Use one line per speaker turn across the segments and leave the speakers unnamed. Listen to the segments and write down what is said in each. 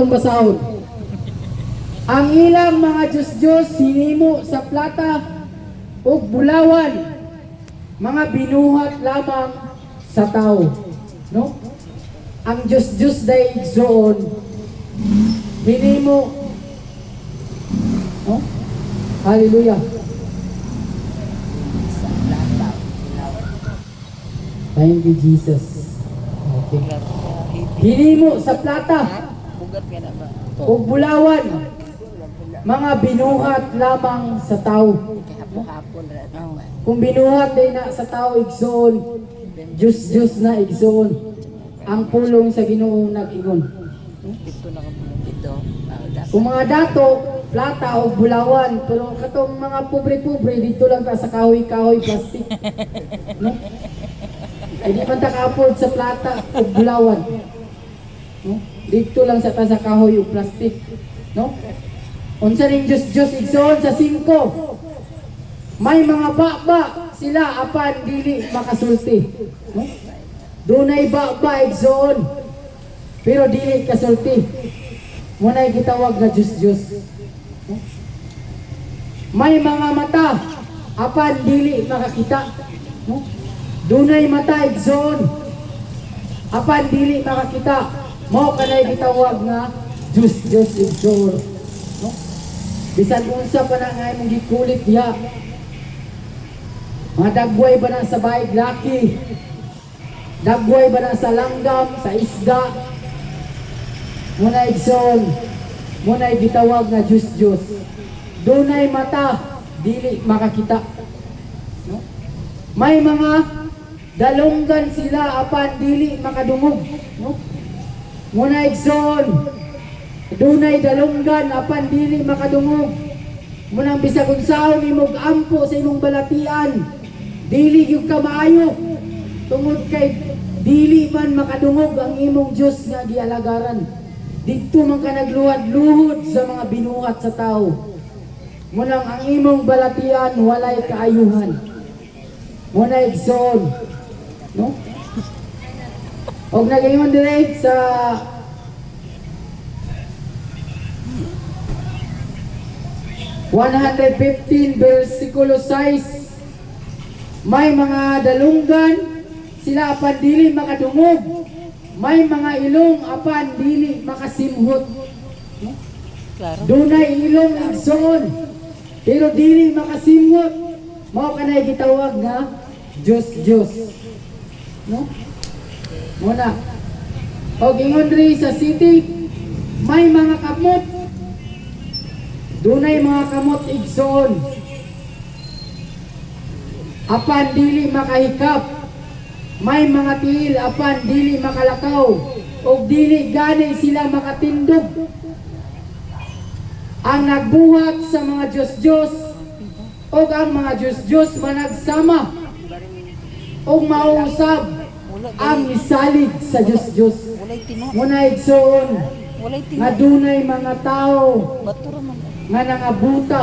Atong basahon. Ang ilang mga Diyos-Diyos hinimo sa plata ug bulawan, mga binuhat lamang sa tao. No? Ang Diyos-Diyos day, igsoon, hinimo, no? Hallelujah.
Sa plata.
Thank you, Jesus. Okay. Hinimo sa plata
Bugat ka na ba?
ug bulawan, mga binuhat lamang sa tao.
Hapon-hapon ra.
Kung binuhat din na sa tao, igsoon, Diyos Diyos na, igsoon. Ang pulong sa Ginoo nag-ingon.
Ito na ka ito.
Kung mga dato, plata o bulawan, pero katong mga pobre-pobre, dito lang ta sa kahoy-kahoy, plastic. No? Ay di man ta ka-afford sa plata o bulawan. No? Dito lang sa ta sa kahoy o plastic. No? Unsa ning Diyos Diyos, igsoon, sa 5? May mga baba sila apan dili makasulti. No? Dunay baba, igsoon, pero dili kasulti. Muna'y gitawag na Diyos Diyos. No? May mga mata apan dili makakita. No? Dunay mata, igsoon, apan dili makakita. Mao kanay gitawag nga Diyos Diyos, igsoon. No? Bisan unsa pa na nga imong gikulit diha. Mga dagway ba na sa baig laki? Dagway ba na sa langgam, sa isda? Muna, igsoon, muna gitawag nga Diyos Diyos. Dunay mata, dili makakita. No? May mga dalunggan sila apan dili makadungog. No? Muna, igsoon, dunay dalunggan apan dili makadungog. Munang bisag unsaon imong ampo sa imong balatian, dili gyud ka maayo tungod kay dili man makadungog ang imong Dios nga gialagaran. Didto man ka nagluhad-luhod sa mga binuhat sa tao. Munang ang imong balatian walay kaayuhan. Muna, igsoon, no? Og nagaingon dire sa 115 versikulo 6, may mga dalunggan sila apan dili makadungog, may mga ilong apan dili makasimhot. No?
Klaro.
Dunay ilong, igsoon, pero dili makasimhot. Mao kanay gitawag nga Diyos Diyos, no? Muna og ingon diri sa 7, may mga kamot. Dunay mga kamot, igsoon, apan dili makahikap. May mga tiil apan dili makalakaw ug dili gani sila makatindog. Ang nagbuhat sa mga Diyos-Diyos ug ang mga Diyos-Diyos managsama ug mausab ang misalig sa Diyos-Diyos.
Walay tino.
Muna, igsoon,
Walay tino.
nga dunay mga tao
Bato ra man.
nga nangabuta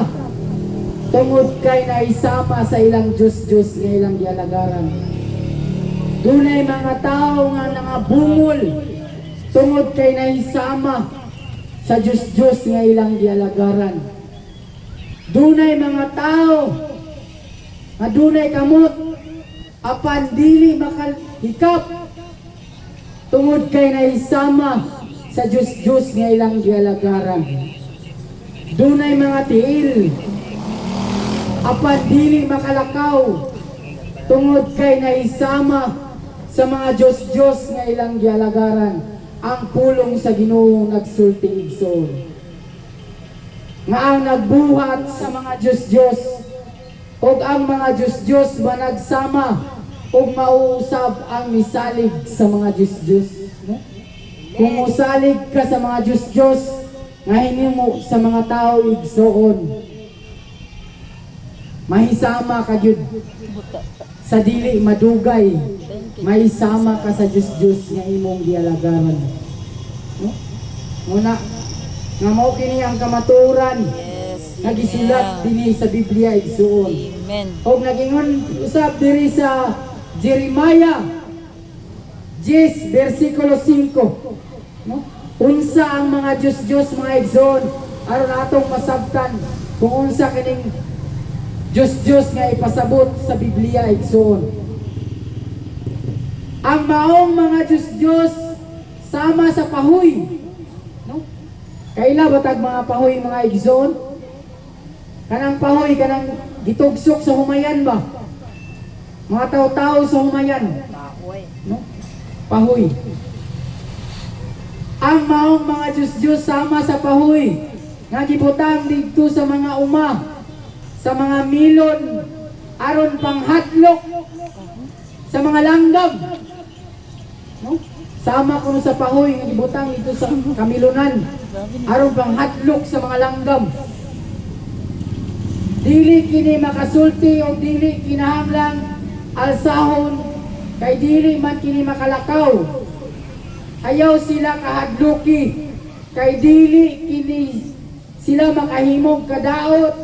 tungod kay naisama sa ilang Diyos-Diyos nga ilang gialagaran. Dunay mga tao nga nangabungol tungod kay naisama sa Diyos-Diyos nga ilang gialagaran. Dunay mga tao nga dunay kamot apan dili makahikap tungod kay naisama sa Diyos-Diyos nga ilang gialagaran. Dunay mga tiil apan dili makalakaw tungod kay naisama sa mga Diyos-Diyos nga ilang gialagaran. Ang pulong sa Ginoo nagsulti, igsoon, nga ang nagbuhat sa mga Diyos-Diyos ug ang mga Diyos-Diyos managsama ug mauusab ang misalig sa mga Diyos-Diyos, no? Kung musalig ka sa mga Diyos-Diyos nga hinimo sa mga tao, igsoon, mahisama ka gyud
Buta.
sa dili madugay.
Thank you.
Mahisama ka sa Diyos-Diyos nga imong gialagaran, no? Muna nga mao kini ang kamatuoran nga gisulat dinhi sa Biblia, igsoon.
Amen.
Og nagingon usab diri sa Jeremiah 10 versikulo 5, no? Unsa ang mga Diyos-Diyos, mga igsoon, aron atong masabtan kung unsa kining Diyos-Diyos nga ipasabot sa Biblia, igsoon. Ang maong mga Diyos-Diyos sama sa pahoy. No? Kaila ba tag mga pahoy, mga igsoon? Kanang pahoy, kanang gitugsok sa humayan ba? Mga tao-tao sa humayan.
Kahoy.
No? Pahoy. Ang maong mga Diyos-Diyos sama sa pahoy nga gibutang didto sa mga uma, sa mga milon, aron panghadlok sa mga langgam. No? Sama kuno sa pahoy nga gibutang didto sa kamilonan
Grabe ni.
aron panghadlok sa mga langgam. Dili kini makasulti o dili kinahanglang alsahon kay dili man kini makalakaw. Ayaw sila kahadluki kay dili kini sila makahimog kadaot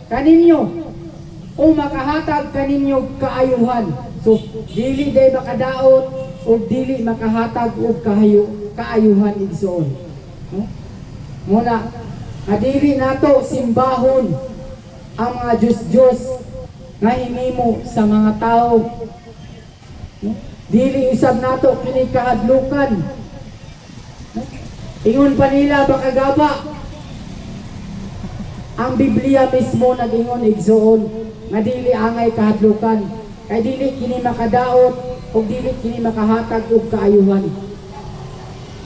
kaninyo o makahatag kaninyo kaayuhan. So dili day makadaot o dili makahatag og kaayuhan, igsoon. No? Muna, adili nato simbahon ang mga Diyos-Diyos nga hinimo sa mga tao. No? Dili usab nato kini kahadlukan. No? Ingon pa nila baka gaba. Ang Biblia mismo nag-ingon, igsoon, nga dili angay kahadlukan kay dili kini makadaot ug dili kini makahatag og kaayuhan.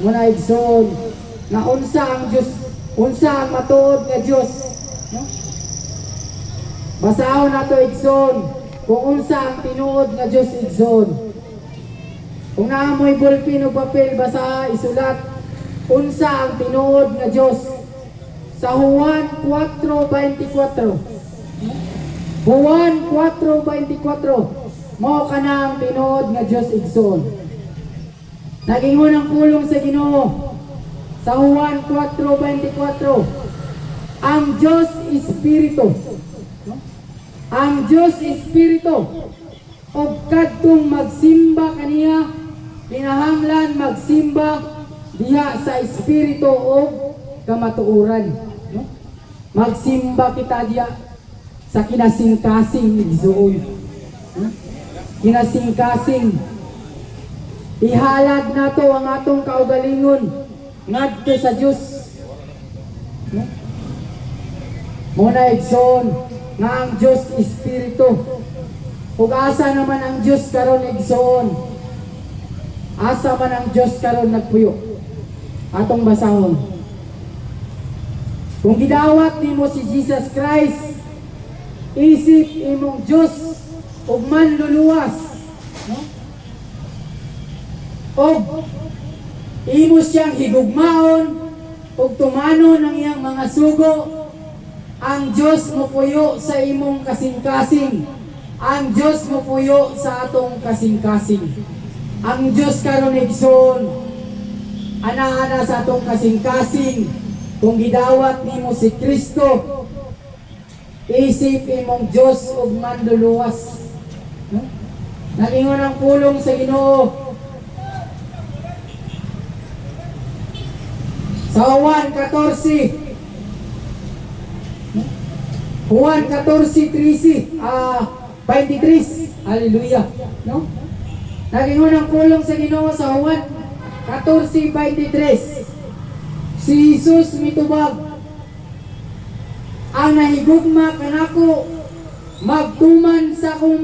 Muna, igsoon, nga unsa ang Dios, unsa ang matuod nga Dios, no? Basahon nato, igsoon, kung unsa ang tinuod nga Dios, igsoon. Kung naa mo'y ballpen o papel, basa, isulat unsa ang tinuod nga Dios sa Juan 4:24. Juan 4:24, mao kana ang tinuod nga Dios, igsoon. Nagingon ang pulong sa Ginoo sa Juan 4:24. Ang Diyos Espiritu. No? Ang Diyos Espiritu. Og kadtong magsimba kaniya kinahanglan magsimba diha sa espiritu o kamatuoran. No? Magsimba kita diha sa kinasingkasing, igsoon. No? Kinasingkasing. Ihalad nato ang atong kaugalingon ngadto sa Dios. No? Muna, igsoon, nga ang Dios Espiritu. Ug asa naman ang Dios karon, igsoon? Asa man ang Dios karon nagpuyo? Atong basahon. Kung gidawat nimo si Jesus Christ isip imong Dios ug manluluwas, no? Og imo siyang higugmaon ug tumanon ang iyang mga sugo, ang Dios mopuyo sa imong kasing-kasing. Ang Dios mopuyo sa atong kasing-kasing. Ang Dios karon, igsoon, ana-ana sa atong kasing-kasing kung gidawat nimo si Kristo isip imong Dios ug manluluwas, no? Nagingon ang pulong sa Ginoo sa Juan 14. Juan 14:13, 23. Hallelujah. No? Nagingon ang pulong sa Ginoo sa Juan 14:23. Si Jesus mitubag, "Ang nahigugma kanako magtuman sa akong